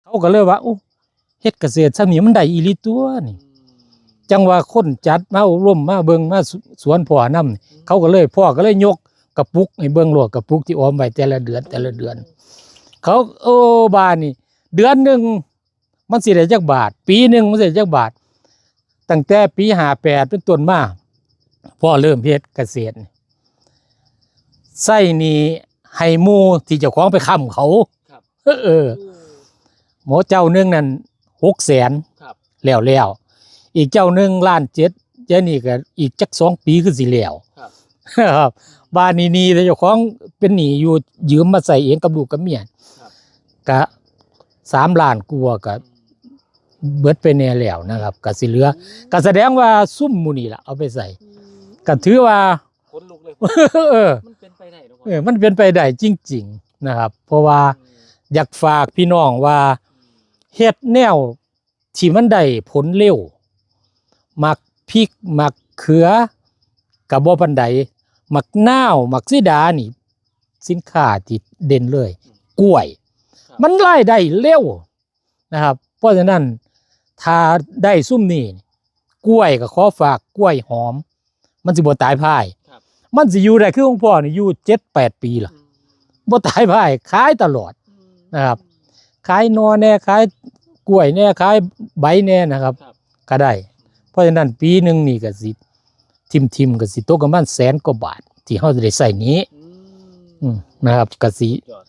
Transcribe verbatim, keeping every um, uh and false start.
เขาก็เลยว่า โอ้ เฮ็ดเกษตรซำนี้มันได้อีหลีตัวนี่ จังว่าคนจัดมาอบรมมาเบิ่งมาส- สวนพ่อนำ เขาก็เลย พ่อก็เลยยกกระปุกให้เบิ่งโลด กระปุกที่ออมไว้แต่ละเดือนแต่ละเดือน เขา โอ้ บาดนี่ เดือนหนึ่งมันสิได้จักบาท ปีหนึ่งมันสิได้จักบาท ตั้งแต่ปีห้าแปดเป็นต้นมา พ่อเริ่มเฮ็ดเกษตรนี่ ใช้หนี้ให้หมู่ที่เจ้าของไปค้ำเขา ครับ เออ โอ้ หมอเจ้าหนึ่งนั่นหกแสน ครับ แล้วแล้ว อีกเจ้าหนึ่งล้านเจ็ด เจ้านี่ก็อีกจักสองปีคือสิแล้ว ครับ ครับ บาดนี้หนี้ที่เจ้าของเป็นหนี้อยู่ ยืมมาใช้เองกับลูกกับเมีย ครับ ก็สามล้านกว่าก็ อืม เบิดไปแน่แล้วนะครับ ก็สิเหลือ อืม ก็แสดงว่าซุมหมู่นี่ล่ะเอาไปใช้ อืม ก็ถือว่า ขนลุกเลย เออ มันเป็นไปได้เนาะ เออ มันเป็นไปได้จริงๆ นะครับ เพราะว่า อืม อยากฝากพี่น้องว่า อืม เฮ็ดแนวที่มันได้ผลเร็ว หมากพริก หมากเขือ ก็บ่ปานใด หมากนาว หมากสีดานี่ สินค้าที่เด่นเลย กล้วย ครับ มันรายได้เร็วนะครับ เพราะฉะนั้น ถ้าได้ซุมนี้ กล้วยก็ขอฝาก กล้วยหอม มันสิบ่ตายพาย ครับ มันสิอยู่ได้คือของพ่อนี่ อยู่เจ็ดแปดปีล่ะ อืม บ่ตายพาย ขายตลอด อืม นะครับ ขายหน่อแน่ ขายกล้วยแน่ ขายใบแน่นะครับ ครับ ก็ได้ เพราะฉะนั้นปีหนึ่งนี่ก็สิ ทิ่มๆ ก็สิตกประมาณแสนกว่าบาท ที่เฮาจะได้ใช้หนี้ อืม อืม นะครับ ก็สิ สุดยอด